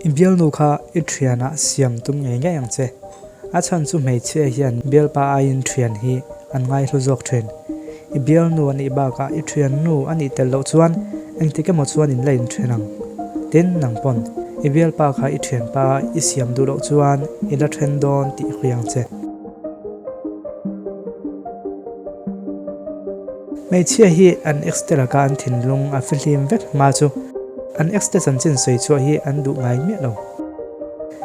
I bialnu kha i thianah siam tum ngei ngei ang che. A chhan chu hmeichhia hian bialpa aiin thian hi an ngaihlu zawk thin. I bialnu a nih bakah i thiannu a nih tel loh chuan engtik emaw chuan in la inthen ang. Tin, nang pawn i bialpa kha i thianpa i siam duh loh chuan i la then dawn tih hui ang che. Hmeichhia hi an ex te laka an thinlung a fihlim vek hma chu an ex te chanchin sawi chhuah hi an duh ngai miah lo.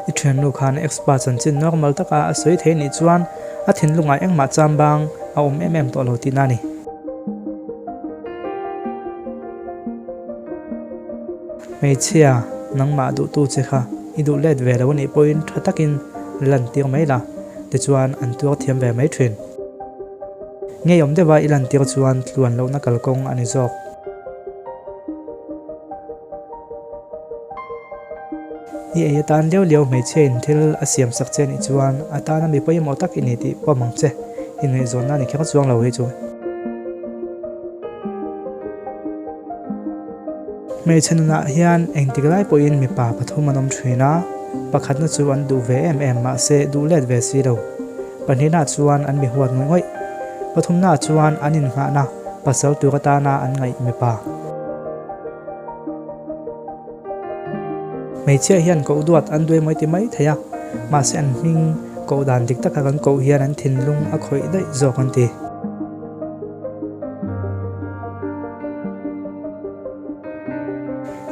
I thiannu khan ex pa chanchin normal taka a sawi thei nih chuan a thinlungah engmah chambang a awm em em tawh lo tihna a ni. Hmeichhia, nangmah duhtu che kha i duh let ve lo anih pawhin tha takin lantir mai la, tichuan an tuar thiam ve mai thin. Ngeiawm deuha i lantir chuan tluan lohna kalkawng a ni zawk. I ei atan liau liau hmeichhia in thil a siam sak che anih chuan a tana mi pawimawh tak i ni tih pawm ang che. Inngaihzawnna a ni kher chuang lo hei chu. Hmeichhe nunah hian engtik lai pawhin mipa pathum an awm thin a, pakhatna chu an duh ve em em mahse duh let ve si lo. Pahnihna chuan an mi huat ngawih ngawih. Pathumna chuan an innghahna pasal tur atana an ngaih mipa. Hmeichhia hian koh duat an duai mai ti mai thei a, mahse an hming koh dan dik taka kan koh hian an thinlung a khawih daih zawk an ti.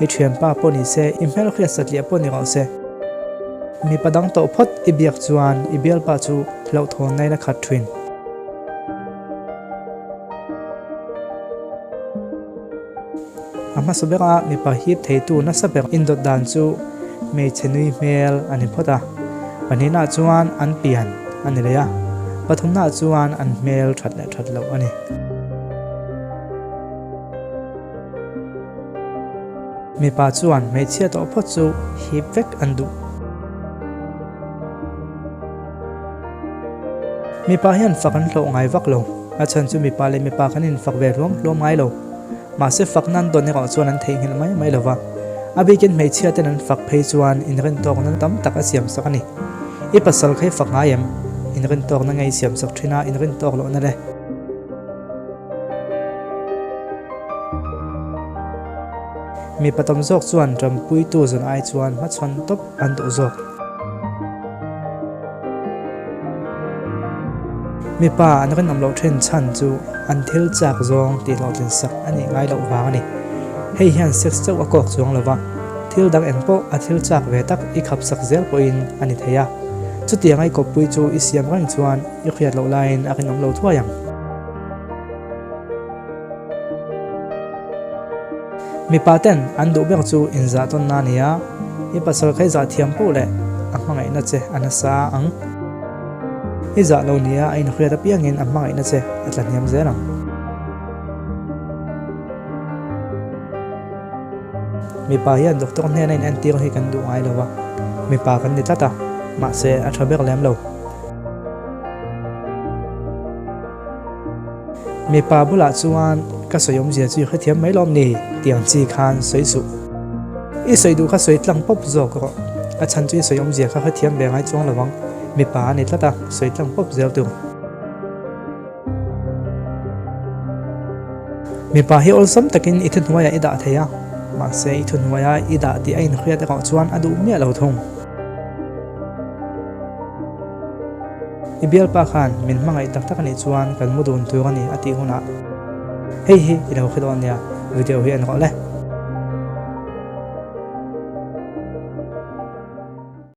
I thianpa pawh ni se, i hmelhriat satliah pawh ni rawh se. Mipa dang tawh phawt i biak chuan i bialpa chu hlauhthawn nain a khat thin. A hmasa bera mipa hip theitu nasa ber indawt dan chu hmeichhe nui hmel a ni phawt a. Pahnihnaah chuan an pian a ni leh a, pathumnaah chuan an hmel that leh that loh a ni. Mipa chuan hmeichhia tawh phawt chu hip vek an duh. Mipa hian fak an hlawh ngai vak lo. A chhan chu mipa leh mipa kan infak ve hluam hluam ngai lo. Mahse fak nan dawn erawh chuan an theihnghilh mai mai lo va. A bikin hmeichhia ten an fak phei chuan inrintawkna tam tak a siam sak a ni. I pasal kha i fak ngai em? Inrintawkna nge i siam sak thin a, inrintawk lohna le? Mipa tam zawk chuan ṭanpuitu zawn ai chuan hmachhawn tawp an duh zawk. Mipa an rinawm loh ṭhin chhan chu an thil chak zawng tih hlawhtlin sak a nih ngai loh vang a ni. Hei hian sex chauh a kawk chuang lo va, thil dang eng pawh a thil chak ve tak i khap sak zel pawhin a ni thei a. Chutianga i kawppui chu i siam reng chuan i hriat loh laiin a rinawm lo thuai ang. Mipa ten an duh ber chu inzah tawnna a ni a, i pasal kha i zah thiam poh leh a hmangaihna che a nasa ang. I zah lo nia a inhriat apiangin a hmangaihna che a tla hniam zel ang. Mipa hian doctor hnena inentir hi kan duh ngai lo va, mipa kan ni tlat a, mahse a tha ber lem lo. Mipa bulah chuan ka sawi awmzia chu i hrethiam mai lawm ni tih ang chi khan sawi suh. I sawi duh kha sawi tlang pawp zawk rawh. A chhan chu i sawi awmzia kha hrethiam ve ngai chuang lo ang. Mipa a ni tlat a, sawi tlang pawp zel tur. Mipa hi awlsam takin i thuhnuaiah i dah thei a, mahse i thuhnuaia i dah tih a inhriat erawh chuan a duh miah lo thung. I bialpa khan min hmangaih tak tak anih chuan kan mu dun tur a ni a tih hunah hei hi i lo hre dawn nia, video hi en rawh le.